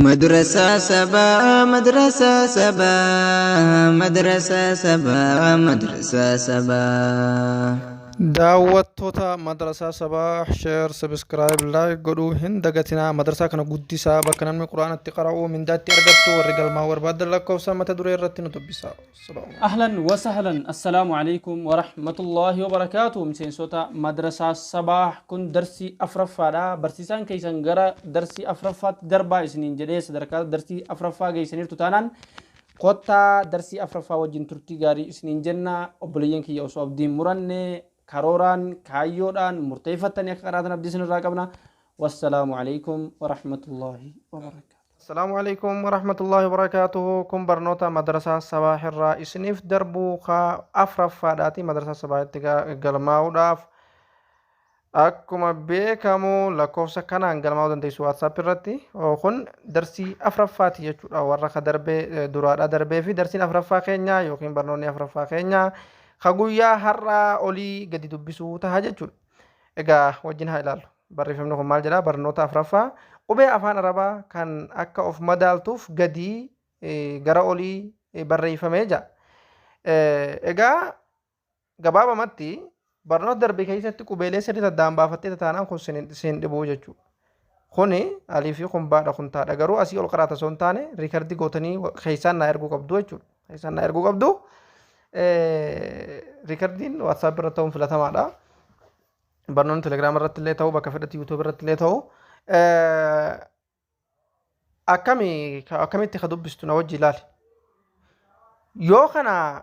Madrasaa sabaa, madrasaa sabaa, madrasaa sabaa, madrasaa sabaa. Daawwattoota Madrasaa Sabaa, share, subscribe, like godhuu hin dagatinaa. Madrasaa kana guddisaa, bakka namni Qur'aana itti qara'u mindaa itti argattu. Warri galmaa barbaadan lakkoofsa mata duree irratti nu dubbisaa. Assalaamu Ahlan wasahlan, assalaamu alaikum warahmatullaahi wabarakaatu. Miseensota Madrasaa Sabaa, kun darsii afuraffaadha. Barsiisaan keessan gara darsii afuraffaatti darbaa isiniin jedhee sadarkaa darsii afuraffaa geessaniirtu taanaan, kottaa darsii afuraffaa wajjin turtii gaarii isiniin jenna. Obboleeyyan kiyya, osoo abdiin muranne karooraan, kaayyoodhaan murteeffattanii akka qaraatan abdii isinirraa qabna. Wassalaamu alaikum warahmatullaahi wabarakaatu. Assalaamu alaikum warahmatullaahi wabarakaatuhu. Kun barnoota Madrasaa Sabaa irraa isiniif darbuu kaa afuraffaadhaati. Madrasaa Sabaahitti galmaa'uudhaaf akkuma beekamu lakkoofsa kanaan galmaa'uu dandeessu WhatsApp irratti. Kun darsii afuraffaati jechuudha. Warra ka darbee duraadha darbee fi darsiin afuraffaa keenya yookiin barnoonni afuraffaa keenya ka guyyaa har'aa olii gadi dubbisuu taha jechuudha. Egaa wajjin haa ilaallu. Barreeffamni kun maal jedhaa? Barnoota afuraffaa, qubee afaan Arabaa kan akka of madaaltuuf gadi gara olii barreeffamee jira. Egaa gabaabamatti barnoota darbe keessatti qubeelee sirriitti addaan baafattee taanaan kun sin dhibuu jechuudha. Kuni alii fi kun baadha, kun taadha, garuu asii ol qaraata osoo hin taane record gootanii keessaan naa erguu qabdu jechuudha. Keessaan naa erguu qabdu. Recordiin WhatsApp irra ta'uun filatamaadha. Barnoonni Telegram irratti illee ta'u, bakka fedhatti YouTube irratti illee ta'u. Akkami akkamitti ka dubbistu na wajji ilaali. Yoo kana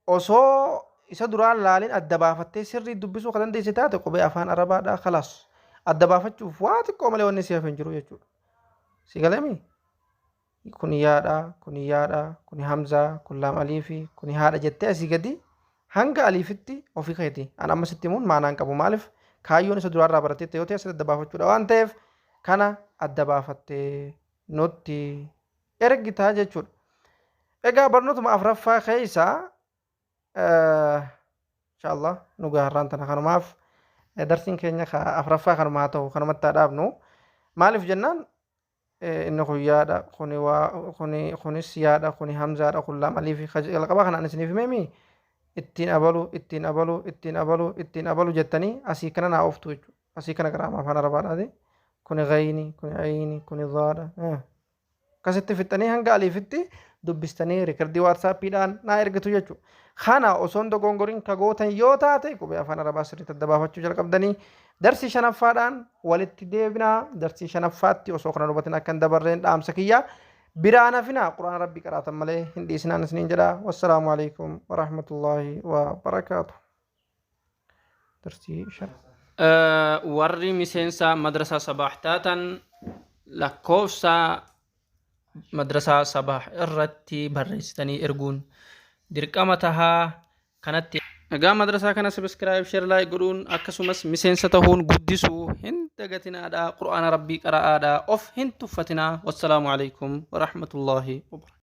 osoo isa duraan laalin adda baafattee sirrii dubbisuu ka dandeesse taate, qubee afaan Arabaadhaa kalaas adda baafachuuf waa xiqqoo malee wanni si hafe hin jiru jechuudha. Si galeemi? Kun yaadha, kun yaadha, kun hamzaa, kun laam aliifi, kun haadha jettee asii gadi hanga aliifitti ofii keeti. An amma sitti himuun maanaan qabu, maaliif kaayyoon isa duraarraa baratteetta yoo ta'e asitti adda baafachuudha waan ta'eef, kana adda baafattee nutti ergitaa jechuudha. Egaa barnootuma afuraffaa keessaa, inshallah, nu gaarraan tana kanumaaf darsiin keenya afuraffaa kanuma haa ta'u, kanumatti haa dhaabnu. Maaliif jennaan, inni kun yaadha, kuni waa, kuni kunis yaadha, kuni hamzaadha, kun laam aliifi jalqaba kanaan isiniif himemi, ittiin abalu, ittiin abalu, ittiin abalu, ittiin abalu jettanii asii kana naa ooftu jechuudha. Asii kana qaraama afaan Arabaadhaati. Kuni gayni, kuni ayni, kuni zaadha. Akkasitti fixxanii hanga aliifitti dubbistanii record WhatsAppiidhaan naa ergitu jechuudha. Kana osoo hin dogongoriin ka gootan yoo taate, qubee afaan Arabaa sirriitti adda baafachuu jalqabdanii. Darsii shanaffaadhaan walitti deebinaa. Darsii shanaffaatti osoo kana hubatin akka hin dabarreen dhaamsa kiyya. Biraan hafinaa, Quraana Rabbii qaraatan malee hin dhiisinaan isiniin jedha. Wassalaamu alaikum warahmatullaahi wabarakaatu. Darsii shan. Warri miseensa Madrasaa Sabaah taatan lakkoofsa Madrasaa Sabaah irratti barreessitanii erguun dirqama tahaa kanatti. Egaa madrasaa kana subscribe, share, like godhuun akkasumas miseensa tahuun guddisuu hin dagatinaadha. Qur'aana Rabbii qara'aadha. Of hin tuffatinaa. Wassalaamu alaikum warahmatullaahi wabarakatuh.